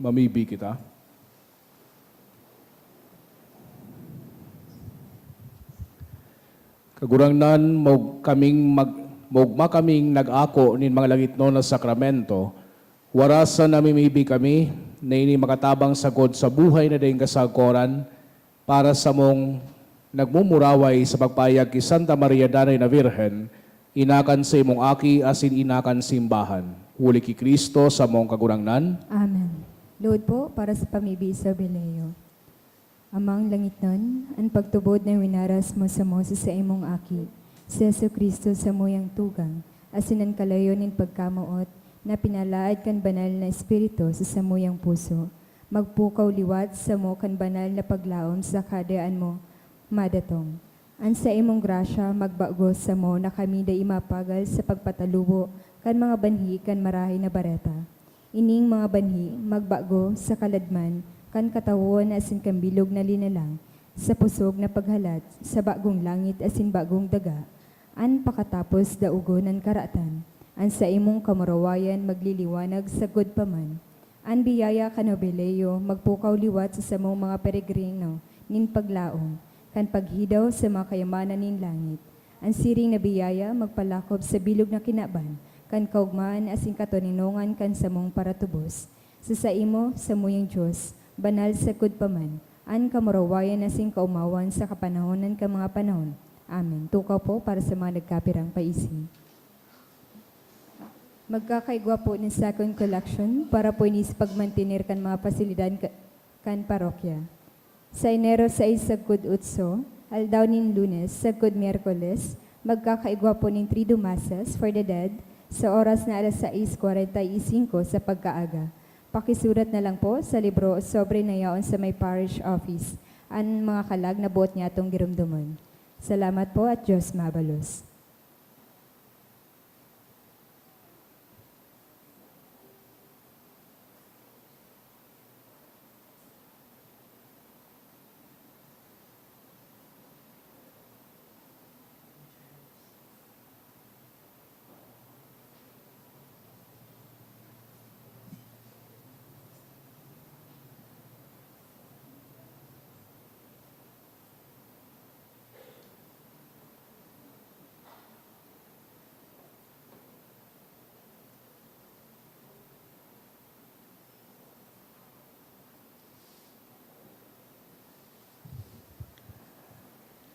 Mamibi kita. Kagurangnan, maog kaming mag-, maogma kaming nag-ako nin mga langitnon na sakramento, warasan namimibi kami na ini makatabang sagkod sa buhay na daing kasagkoran, para samong nagmumuraway sa pagpayag ki Santa Maria Danay na Birhen, ina kan saimong Aki asin ina kan simbahan, huli ki Cristo samong Kagurangnan. Amen. Lugod po para sa pamibi sa Jubileo. Amang langitnon, an pagtubod na winaras mo samo sa saimong Aki, si Jesu-Cristo, samuyang tugang, asin an kalayo nin pagkamoot na pinalaad kan Banal na Espiritu sa samuyang puso, magpukaw liwat samo kan banal na paglaom sa Kahadean mo madatong. An saimong grasya magbago samo na kami dai mapagal sa pagpatalubo kan mga banhi kan Marahay na Bareta. Ining mga banhi magbago sa kaladman kan katawon asin kan bilog na linalang, sa pusog na paghalat sa bagong langit asin bagong daga, an pakatapos daogon an karatan, an saimong kamurawayan magliliwanag sagkod pa man. An biyaya kan Jubileo magpukaw liwat sa samong mga peregrino nin paglaom kan paghidaw sa mga kayamanan nin langit. An siring na biyaya magpalakop sa bilog na kinaban kan kaogmahan asin katoninongan kan samong paratubos. Sa saimo, samuyang Dios, banal sagkod pa man, an kamurawayan asin kaomawan sa kapanahonan kan mga panahon. Amen. Tukaw po para sa mga nagkapirang paisi. Magkakaigwa po nin second collection para po ini sa pagmantener kan mga pasilidad ka-, kan parokya. Sa Enero sais sagkod otso, aldaw nin Lunes sagkod Miyerkules, magkakaigwa po nin Triduum Masses for the Dead sa oras na alas sais kwarenta y singko sa pagkaaga. Pakisurat na lang po sa libro o sobre na yaon sa may parish office an mga kalag na boot nyatong giromdomon. Salamat po at Diyos mabalos.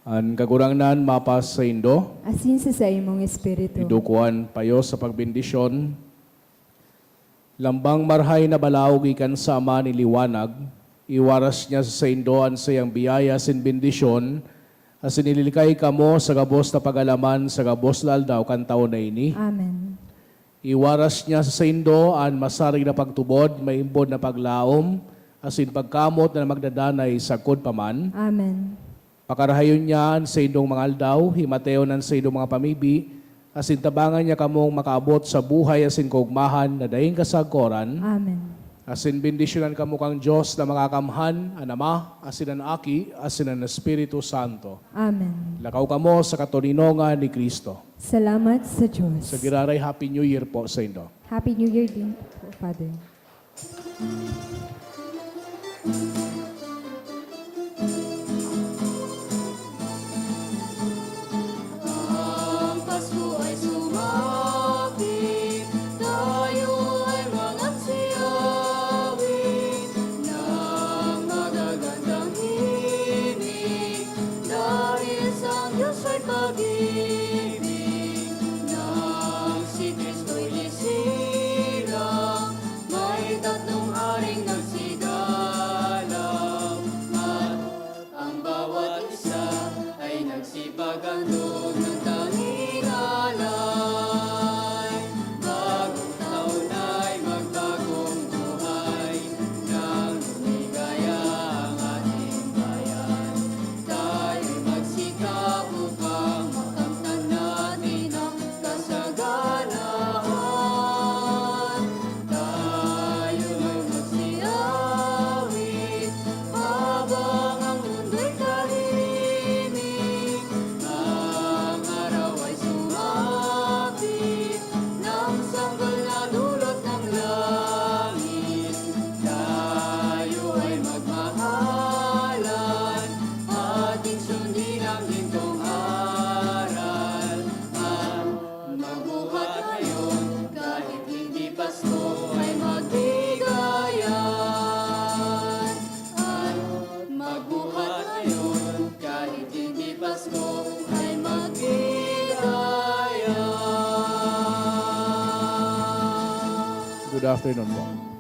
An Kagurangnan mapasaindo. Asin sa saimong espiritu. Idukuan payo sa pagbendisyon. Lambang marahay na balaog gikan sa Ama nin liwanag, iwaras niya sa saindo an saiyang biyaya asin bendisyon, asin ililikay kamo sa gabos na pag-alaman sa gabos na aldaw kan taon na ini. Amen. Iwaras niya sa saindo an masarig na pagtubod, maimbod na paglaom, asin pagkamot na magdadanay sagkod pa man. Amen. Pakarahayon niya an saindong mga aldaw, himateon an saindong mga pamibi, asin tabangan niya kamong makaabot sa buhay asin kaogmahan na daing kasagkoran. Amen. Asin bendisyonan kamo kan Dios na Makakamhan, an Ama, asin an Aki, asin an Espiritu Santo. Amen. Lakaw kamo sa katoninongan ni Cristo. Salamat sa Diyos. Sa giraray, Happy New Year po sa indo. Happy New Year din po, Father. Ang Pasko ay sumapit, tayo ay mangaksiawin ng magagandang himig, dahil sa Diyos ay pag-ibig, nang si Kristo'y nisilang, may tatlong haring nagsigalang, at ang bawat isa ay nagsipaghandog ng tanging alay. Bagong taon ay magbagong buhay, nang lumigaya ang ating bayan. Tayo'y magsikap upang makamtan na Good afternoon po.